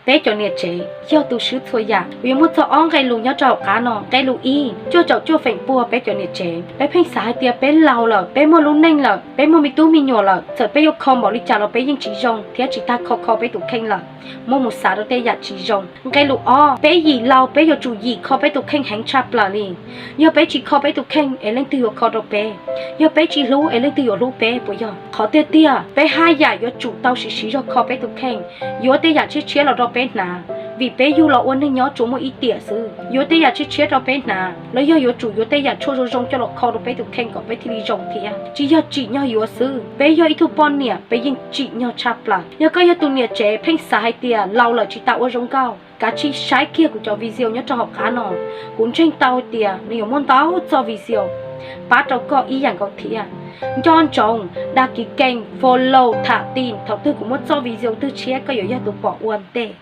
Peb cov niam tsev yog tus swb txhua yam. Kuv yuav muaj txog ob nqe lus nyob rau hauv qab no. Nqe lus ib, cuaj caum cuaj feem pua peb cov niam tsev, peb pheej xav hais tias peb laus lawm, peb muaj lub neej lawm, peb muaj me tub me nyuam lawm, txawm peb yuav kho npaum li cas los peb yeej tsis zoo thiab tsis tag kho kho peb tus kheej lawm, muab mus xav rau tej yam tsis zoo. Nqe lus ob, peb yim laus peb yuav tsum yim kho peb tus kheej heev tshaj plaws li. Yog peb tsis kho peb tus kheej es leej twg yuav kho rau peb? Yog peb tsis hlub es leej twg yuav hlub peb puas yog? Qhov tiag tiag peb haj yam yuav tsum tau siv siv zog kho peb tus kheej, yuav tej yam tshiab tshiab los rau peb hnav, vim peb yug los ua neeg nyob tsuas muaj ib tiam xwb. Yuav tej yam tshiab tshiab rau peb hnav los yog yuav tsum yuav tej yam tshuaj zoo zoo coj los kho rau peb tus kheej kom peb thiaj li zoo thiab, tsis yog tsim nyog yuav xwb. Peb yog ib tug poj niam peb yeej tsim nyog tshaj plaws. Yog koj yog tus niam tsev pheej xav hais tias laus lawm tsis tas ua zoo nkauj, kav tsij saib kiag kuv cov video nyob rau hauv qab no. Kuv ntseeg tau tias nws yuav muaj ntau txoj video pab rau koj ib yam nkaus thiab. Nco ntsoov dag kis keej follow tham tim, thaum twg kuv muaj txoj video twg tshiab koj yuav yog tus pom ua ntej.